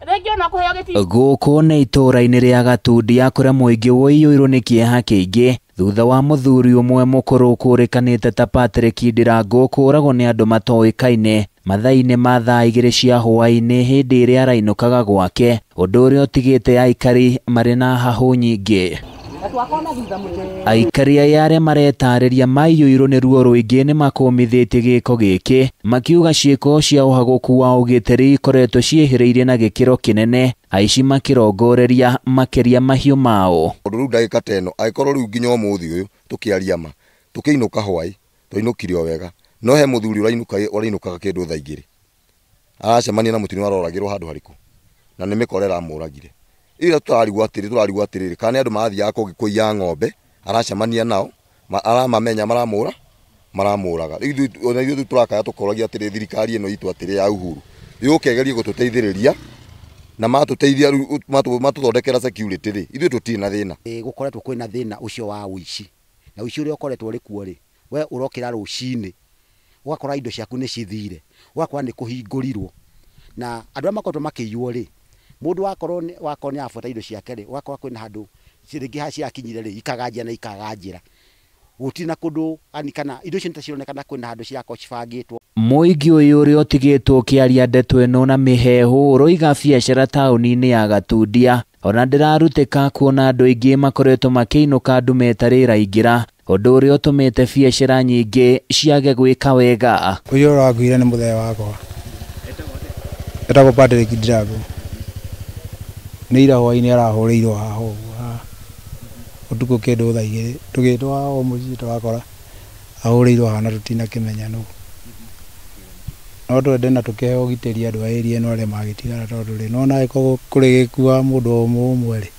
Rĩngĩ ona kũheo gĩtĩ. Gũkũ nĩ itũũra-inĩ rĩa Gatundia kũrĩa mũingĩ ũiyũirwo nĩ kĩeha kĩingĩ thutha wa mũthuri ũmwe mũkũrũ ũkũrĩkanĩte ta Patrick Ndirango kũũragwo nĩ andũ matoĩkaine mathaa-inĩ ma thaa 2 cia hwaĩ-inĩ hĩndĩ ĩrĩa arainũkaga gwake, ũndũ ũrĩa ũtigĩte aikari marĩ na hahũ nyingĩ. Aikari aya arĩa maretarĩria maiyũirwo nĩ ruo rũingĩ nĩ makũmithĩtie gĩko gĩkĩ makiuga ciĩko cia ũhagũku wa ũgitĩri ikoretwo ciĩhĩrĩirie na gĩkĩro kĩnene, aici makĩrongoreria makĩria mahiũ mao. Ũndũ rĩu ndagĩka ta ĩno angĩkorwo rĩu nginya ũmũthĩ ũyũ tũkĩaria ma tũkĩinũka hwaĩ twainũkire o wega, no he mũthuri ũrainũkaga kĩndũ thaa 2 aracemania na mũtino aroragĩrwo handũ harĩkũ na nĩ mĩkora ĩramũragire. Ira tũrarigwo atĩrĩ kana nĩ andũ marathiaga kũngĩ kũiya ng'ombe aracemania nao aramamenya maramũraga. Rĩu ona ithuĩ tũrakaya tũkoragia atĩrĩ thirikari ĩno itũ atĩrĩ ya Uhuru yũke ĩgerie gũtũteithĩrĩria na matũteithia rĩu matũthondekera security rĩ, ithuĩ tũtirĩ na thĩna. Gũkoretwo kwĩna thĩna ũcio wa ũici na ũici ũrĩa ũkoretwo ũrĩ kuo rĩ, we ũrokĩra rũcinĩ ũgakora indo ciaku nĩ cithire, ũgakora nĩ kũhingũrirwo na andũ arĩa makoretwo makĩiywo rĩ, mũndũ wakorwo nĩ arabuata indo ciake rĩ, ũgakora kwĩna handũ rĩngĩ haha cirakinyire rĩ, ikaganjia na ikaganjĩra gũtirĩ na kũndũ kana indo icio nĩ ta cironekana kwĩna handũ cirakorwo cibangĩtwo. Mũingĩ ũyũ ũrĩa ũtigĩtwo ũkĩaria ndeto ĩno na mĩheehũ ũroiga biacara taũni-inĩ ya Gatundia ona ndĩrarutĩka kuona andũ aingĩ makoretwo makĩinũka ndume ĩtarĩ ĩraingĩra, ũndũ ũrĩa ũtũmĩte biacara nyingĩ ciage gwĩka wega. Ũyũ ũrakuire nĩ mũthee wakwa etagwo Patrick Ndirango, nĩ ira hwaĩ-inĩ arahũrĩirwo haha ũguo haha ũtukũ kĩndũ thaa 2 tũgĩtwo haha o mũciĩ tũrakora ahũrĩirwo haha na tũtinakĩmenya nũ. No twende na tũkĩheo ũgitĩri andũ a area ĩno arĩa magĩtigara tondũ rĩ, nĩwona angĩkorwo kũrĩ gĩkua mũndũ o ũmwe ũmwe rĩ,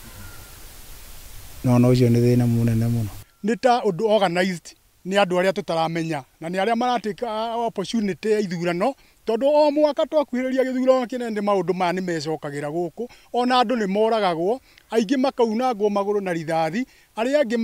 nĩwona ũcio nĩ thĩna mũnene mũno. Nĩ ta ũndũ organized nĩ andũ arĩa tũtaramenya na nĩ arĩa maratĩka opportunity ya ithurano tondũ o mwaka twakuhĩrĩria gĩthurano kĩnene maũndũ maya nĩ mecokagĩra gũkũ, ona andũ nĩ moragagwo, aingĩ makaunangwo magũrũ na rithathi, arĩa angĩ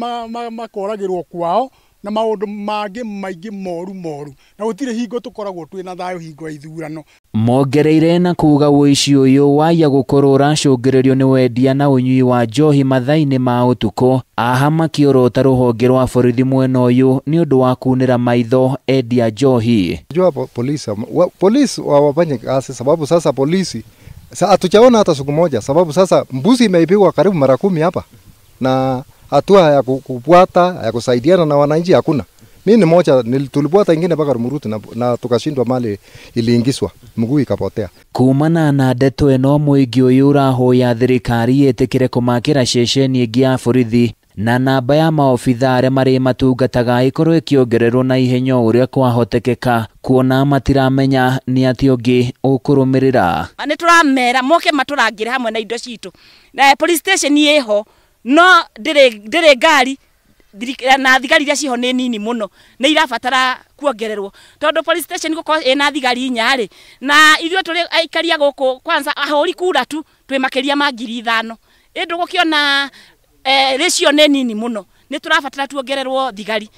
makoragĩrwo kwao na maũndũ mangĩ maingĩ moru moru, na gũtirĩ hingo tũkoragwo twĩna thayũ hingo ya ithurano. Mongereire na kuga ũici ũyũ waiya gũkorwo ũracũngĩrĩrio nĩ wendia na ũnyui wa njohi mathaa-inĩ ma ũtukũ, aha makĩorota rũhonge rwa borithi mwena ũyũ nĩ ũndũ wa kunĩra maitho endia njohi. Jua polisi wafanye kazi sababu sasa polisi hatujaona hata siku moja, sababu sasa mbuzi imeipigwa karibu mara 10 hapa na hatua ya kufuata ya kusaidiana na wananchi hakuna. Mimi ni moja tulifuata ingine mpaka Rumuruti na tukashindwa, mali iliingizwa mguu ikapotea. Kumana na ndeto ĩno mũingĩ ũyũ ũrahoya thirikari ĩtĩkĩre kũmakĩra ceceni ĩngĩ ya borithi na namba ya maobitha arĩa marĩ matungataga ĩkorwo ĩkĩongererwo na ihenya ũrĩa kwahotekeka, kuona matiramenya nĩ atĩ ũngĩ ũkũrũmĩrĩra. Nĩ tũramera moke matũrangĩre hamwe na indo citũ na police station ĩho no ndĩrĩ ngari na thigari iria ciho nĩ nini mũno, nĩ irabatara kuongererwo tondũ police station gũkorwo ĩna thigari 4 rĩ, na ithuĩ tũrĩ aikari a gũkũ kwanza ahũri kura tu twĩ makĩria ma 5,000 ĩndũ gũkĩona ratio nĩ nini mũno, nĩ tũrabatara tuongererwo thigari.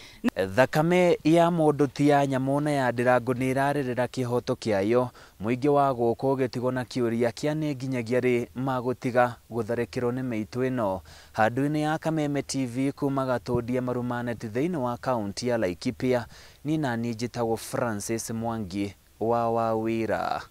Thakame ya mũndũ ti ya nyamũ na ya Ndirango nĩ ĩrarĩrĩra kĩhoto kĩayo, mũingĩ wa gũkũ ũgĩtigwo na kĩũria kĩa nĩ nginyagia rĩ magũtiga gũtharĩkĩrwo nĩ mĩitũ ĩno. Handũ-inĩ ya Kameme TV kuma Gatundia Marumanet thĩinĩ wa kaunti ya Laikipia, niĩ naniĩ njĩtagwo Francis Mwangi wa Wawira.